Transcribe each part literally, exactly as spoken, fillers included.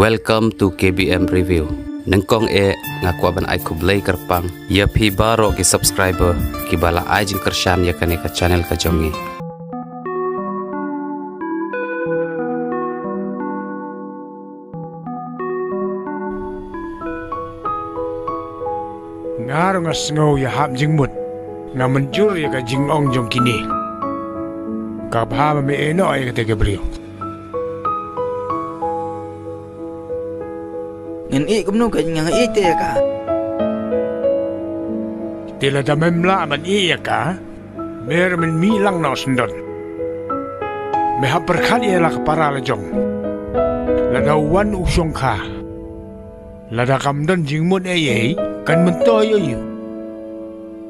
Welcome to K B M Review. Nyngkong eh nga kwah ban ai khublei kyrpang ïa phi baroh ki subscriber kiba la ai jingkyrshan ïa kane ka channel ka jong ngi. Nga ruh nga sngew ïahap jingmut. Nga mynjur ïa ka jingong jong kine. Ka bha ba me ïeh noh ïa kata ka briew. Ngan ïeh kumno ka, nga ïeh te ïa ka. Te lada mem lah ban ïeh ïa ka, me ruh men mih lang noh syndon. Me hap pyrkhat ïa la ka para la jong. Lada u wan u shongkha, lada kam don jingmut ei ei, kan myntoi ïa u.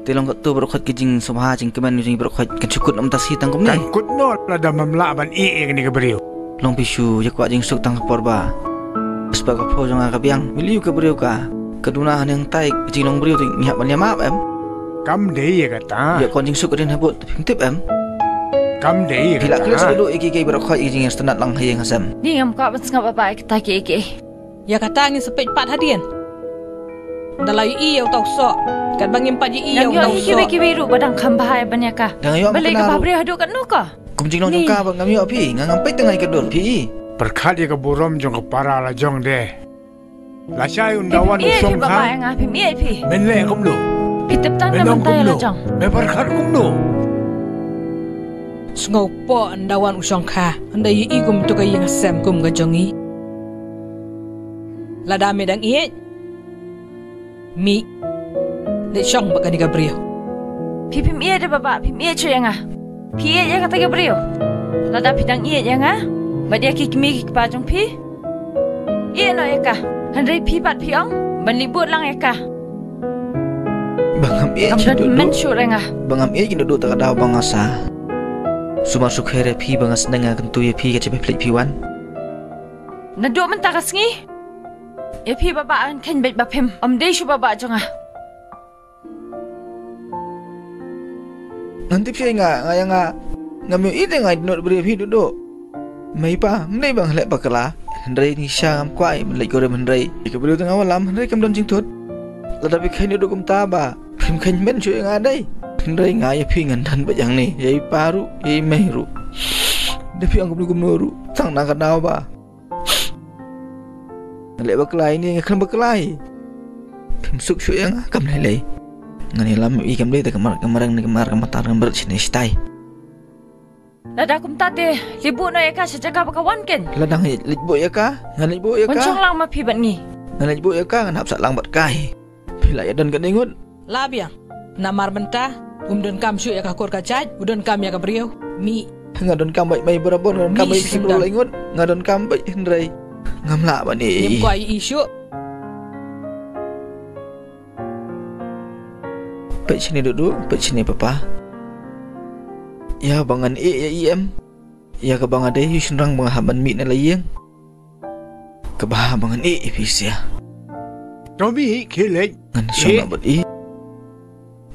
Te long katto baroh khoit ki jingsngewbha jingkmen jong i baroh khoit, kan shu kut noh mynta shi tang kumne. Kan kut noh lada mem lah ban ïeh ïa kane ka briew. Long phi shu ïa kwah jingsuk tang ka por ba spah ka phew jong nga ka biang. Mih lei ka briew ka, ka duna haneng tai ka jinglong briew te ngi hap ban ïa map em. Kam dei ïa kata. Ïa kon jingsuk ka dien habud phim tip em. Kam dei ïa kata. Phi la klet shu ïa ki, ki baroh khoit ki jingïasyndon lang ha ïing ha sem. Ni ngam kwah ban sngap ba ba ïa kata ki, ki. Ïa kata ngin sa peit pat hadien. Nda la ïohi ïa uta u soh katba ngim pat ïohi ïa uta u soh. Nang ïohi kiwei kiwei ruh ba dang kham bha ïa ban ïa ka. Dang ïoh. Balei kaba briew haduh katno ka? Kum jinglong jong ka ba ngam ïoh phi, nga ngam peit tang ïa ka dur phi. Pyrkhat ïa ka burom jong ka para la jong de. Lashai ynda wan u shongkha. Phim ïeit phi ba ba ïa nga, phim ïeit phi. Men leh kumno? Phi tip tang na mynta ïa la jong. Me pyrkhat kumno? Sngewpoh ynda wan u shongkha, ynda ïohi kum tu ka ïing ha sem kum ka jong ngi. Lada me dang ïeit, mih leit shong bad kane ka briew. Phi phim ïeit de baba, phim ïeit shuh ïa nga. Phi ïeit ïa kata ka briew? Lada phi dang ïeit ïa nga bad ïa ki kmie ki kpa jong phi, ïeh noh ïa ka. Hynrei phi pat phi ong ban leit bud lang ïa ka. Ba ngam ïeit. Kam don men shuh re nga. Ba ngam ïeit kin duh ta ka daw ba nga sa. Sumar sukher ïa phi ba nga sneng nga kyntu ïa phi ka jingpeit phi wan. Naduh mynta ka sngi ïa phi baba ngan kheiñ beit ba phim ym dei shuh baba jong nga. Ngan tip sha nga, nga ïa nga ngam ïohi te nga ïeit nud briew phi duh duh. Mei pa, ym dei ba nga leh bakla. Hynrei ni sha ngam kwah ban leit kurim hynrei ïa ka briew te nga wallam hynrei kam don jingthut. Lada phi kheiñ duh duh kumta ba phim kheiñ men shuh ïa nga dei. Hynrei nga ïa phi ngan don beit hangne, ïa i pa ruh ïa i mei ruh. Da phi ong kumno kumno ruh tang na ka daw ba nga leh bakla ine, nga khlem bakla hi. Phim suk shuh ïa nga kam lei lei. Ngan ïalam i kam dei te ka mar, ka marang ne ka mar ka matar ngam bret shane shatai. Lada kumta te leit buh noh ïa ka sha jaka ba ka wan ken. Lada ngan leit buh ïa ka, ngan leit buh ïa ka. Wan shong lang ma phi bad ngi. Ngan leit buh ïa ka, ngan hap sah lang bad ka hi. Phi la ïa don kane ngut. La biang. Namar mynta um donkam shuh ïa ka kur ka jait, u donkam ïa ka briew. Mih. Nga donkam beit mei barabor, nga donkam beit phi briew la ngut. Nga donkam beit hynrei ngam lah ban ïeh. Ngim kwah ïohi shuh. Peit shane duh duh, peit shane papa. Ïa ba ngan ïeh ïa i em. Ïa kaba nga dei ïa u shynrang ba nga hap ban mih na la ïing. Kaba ha ba ngan ïeh ïa phi sia. To mih hi khie leit. Ngan shong noh bad i.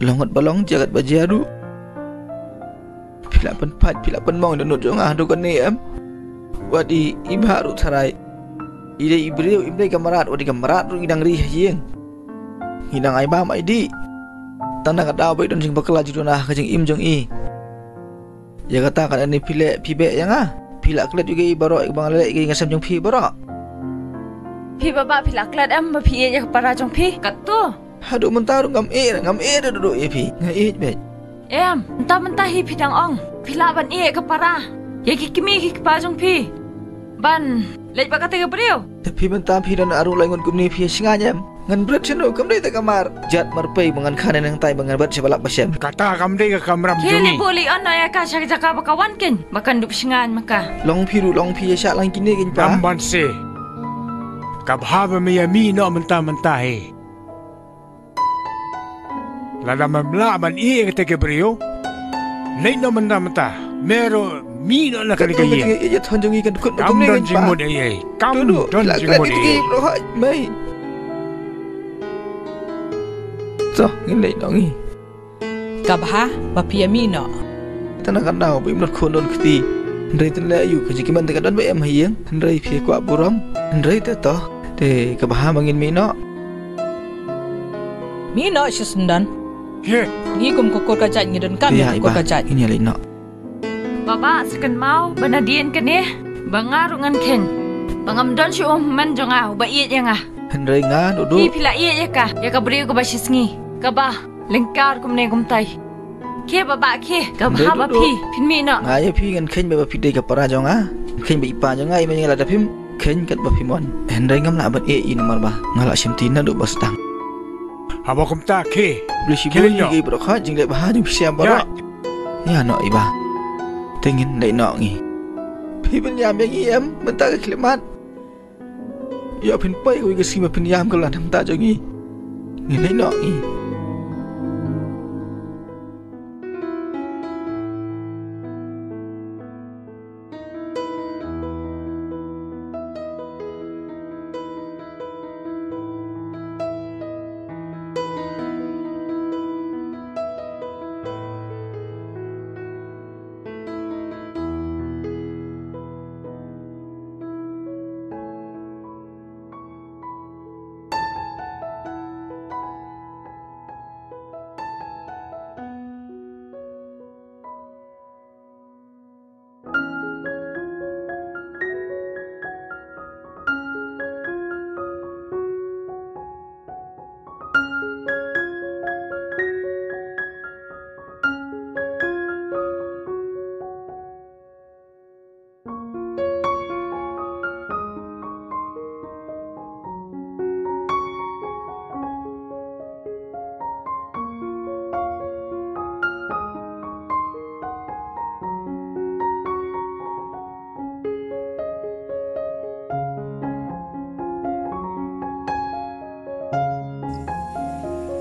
Long ngat ba long, jia ngat ba jia ruh. Phi la pynpait, phi la pynmong ïa dohnud jong nga haduh kane em. Wat i, i Bah ruh tharai i dei i briew, im dei ka mrad, wat i ka mrad ruh i dang ri ha ïing. Ngi dang ai bam ai dih. Tang na ka daw ba i don jingbakla jingduna ha ka jingim jong i. Ïa kata ka dei ne phi leh phi beh ïa nga. Phi la klet ïa ki baroh ïa kaba nga leh ïa ki ïing ha sem jong phi baroh. Phi baba phi la klet em ba phi ïeit ïa ka para jong phi? Katto. Haduh mynta ruh ngam ïeit, ngam ïeit ruh ïa phi. Nga ïeit beit. Em, mynta mynta hi phi dang ong phi lah ban ïeit ïa ka para, ïa ki kmie ki kpa jong phi, ban leit bad kata ka briew. Te phi mynta phi don arngut laingut kumne phi ïa shngaiñ em? Ngan bret shano, kam dei ta ka mar jat mar pei ba ngan kha ne nangtai ba ngan bret sha ba lap ba shem. Kata kam dei ka kamram jong ngi. Khie leit buh leit on noh ïa ka sha ka jaka ba ka wan ken ba kan dup shngaiñ ma ka. Long phi ruh long phi ïa shah lang kine ken pa. Ngam banse. Ka bha ba me ïa mih noh mynta mynta hi. Lada mem lah ban ïeh ïa kata ka briew, leit noh mynta mynta. Me ruh mih noh na kane ka ïing. Ïa thon jong ngi kan kut. Kam don jingmut ei ei. Kam don jingmut ei ei. Mei. To ngin leit noh ngi. Ka bha ba phi ïa mih noh. Tang na ka daw ba im don khun don kti. Hynrei te leh aïu, ka jingkmen te ka don ba em ha ïing. Hynrei phi kwah burom. Hynrei te to, te ka bha ba ngin mih noh. Mih noh shi syndon. Ngi kum ka kur ka jait ngi donkam ïa ka kur ka jait. Ngin ïa leit noh. Baba, sa kynmaw ba nadien kane ba nga ruh ngan kheiñ ba ngam don shuh u hynmen jong nga uba ïeit ïa nga. Hynrei nga, Dudu. Phi, phi la ïeit ïa ka, ïa ka briew kaba shisngi, kaba lyngkar kumne kumtai. Khie baba, khie, ka bha ba phi, phin mih noh. Nga ïa phi ngan kheiñ ba phi dei ka para jong nga. Kheiñ ba i pa jong nga i mei nga la da phim kheiñ kat ba phi mon. Hynrei ngam lah ban ïeit ïa namar ba nga la shim ti naduh ba sdang. Haba kumta khie. Blei shibun ïa ki baroh, ka jingleh bha jong phi sha baroh. Ïa noh i ba. Te ngin leit noh ngi. Phi pynïam ïa ngi em mynta ka khyllipmat? Ïoh phin poi kawei ka sngi ba phin ïam ka la na bynta jong ngi. Ngin leit noh ngi.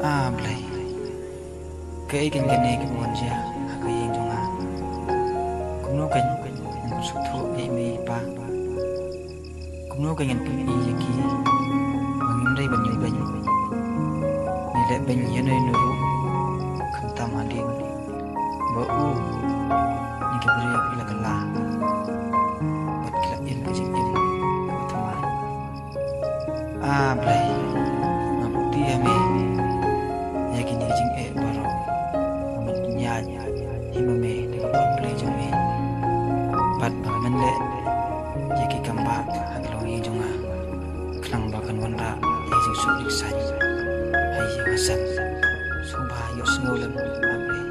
Ah, Blei. Kaei kein kane kaba wan jia ha ka ïing jong nga? Kumno kein ngan pynsngewthuh ïa i mei i pa? Kumno kein ngan pyni ïa ki ba ngim dei ban ïeng beiñ? Ngi leh beiñ ïano ïano ruh, khamtam hadien ba u ne ka briew ki la kylla bad ki la im ka jingim kaba thymmai. Ah Blei, nga buhti ïa me ïa kine ki jingeh baroh. Nga mut pynïaid hi ma me da ka bor Blei jong me. Bad ba men leh ïa ki kam bah ha ka longïing jong nga, khnang ba kan wanrah ïa ka jingsuk jingsaiñ ha ïing ha sem. Sngewbha ïohsngew lem, ah Blei.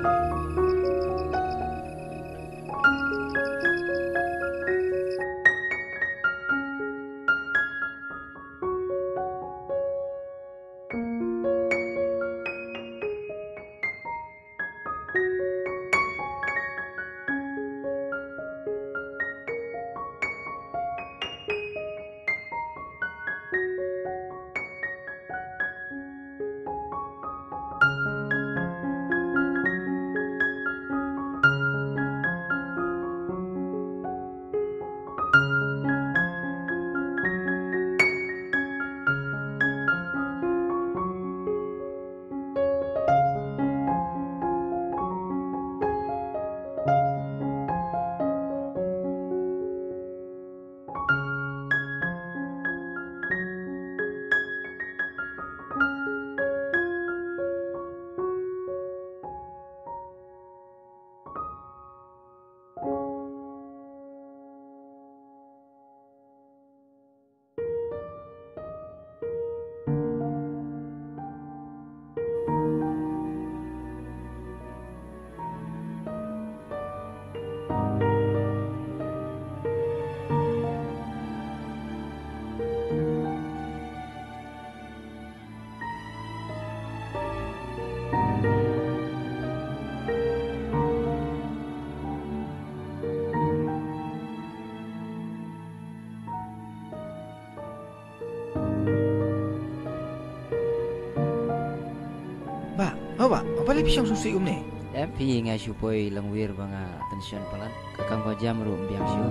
Bah, oh bah, oh balei phi shong sngewsih kumne? Em phi, nga shu poi longwir ba nga pynshong palat. Ka kam ka jam ruh ym biang shuh.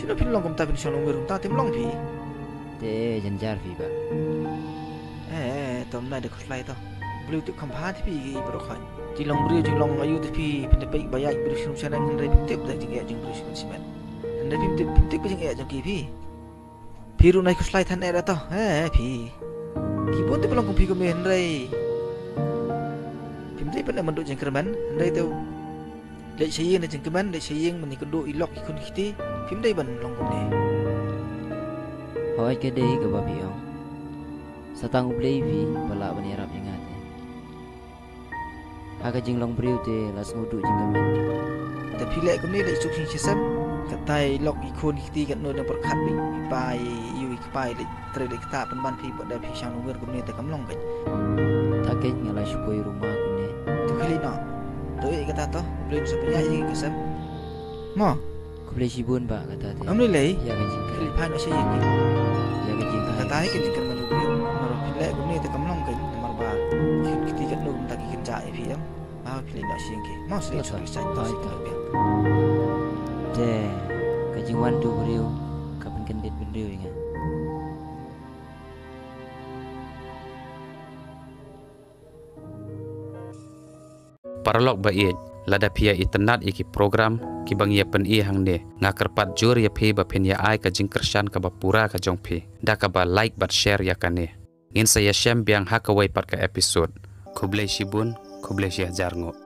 Shano phin long kumta, phin shong longwir kumta, te ym long phi? Te jynjar phi bah. Eh, eh, to ym nai, da khuslai to. Blei u tip kham bha te phi, i baroh khoit. Jinglong briew, jinglong aïu te phi, phin da peit ba ïaid briew shnong shaneng, hynrei phim tip da jingeh jong briew shnong shaneng. Hynrei phim tip, phim tip ba jingeh jong ki phi. Phi ruh nai khuslai than eh da to, he phi. Ki bun te phi long kum phi kumne hynrei. Phim dei ban em ban duh jingkyrmen, hynrei te. Leit sha ïing na jingkmen, leit sha ïing mynne ka duh i lok i khun ki kti, phim dei ban long kumne. Hooid ka dei kaba phi ong. Sa tang U Blei phi ba lah ban ïarap ïa nga te. Ha ka jinglong briew te la sngewduh jingkmen. Te phi leh kumne leit suk sing shisem. Katai lok i khun i kti katno dang pyrkhat beit i pa i ïu i kpa i leit trei leit kta pynban phi pat da phi shang nongwei kumne te kam long keiñ. Ta keiñ nga la shu poi ruma kumne. Te phi leit noh. To ïa kata to, U Blei un sa pynïaid ïa ki ka sem. Mo. Khublei shibun bah kata te. Am ni lei. Ïa ka jingkyrmen. Phi leit phai noh sha ïing ki. Ïa ka jingkyrmen. Kata hi ka jingkyrmen U Blei. Mar phi leh kumne te kam long keiñ. Namar ba ki kti katno kumta ki kynjah ïa phi em. Ba phi leit noh sha ïing ki. Mo sha ïing ki. Te ka jingwan tu briew ka pynkyndit briew ïa nga. Paralok ba ïeit, lada phi ïa itynnad ïa ki program kiba ngi ïa pyni hangne, nga kyrpad jur ïa phi ba phin ïa ai ka jingkyrshan kaba pura ka jong phi da kaba like bad share ïa kane. Ngin sa ïashem biang ha kawei pat ka episode. Khublei shibun, khublei shihajar nguh.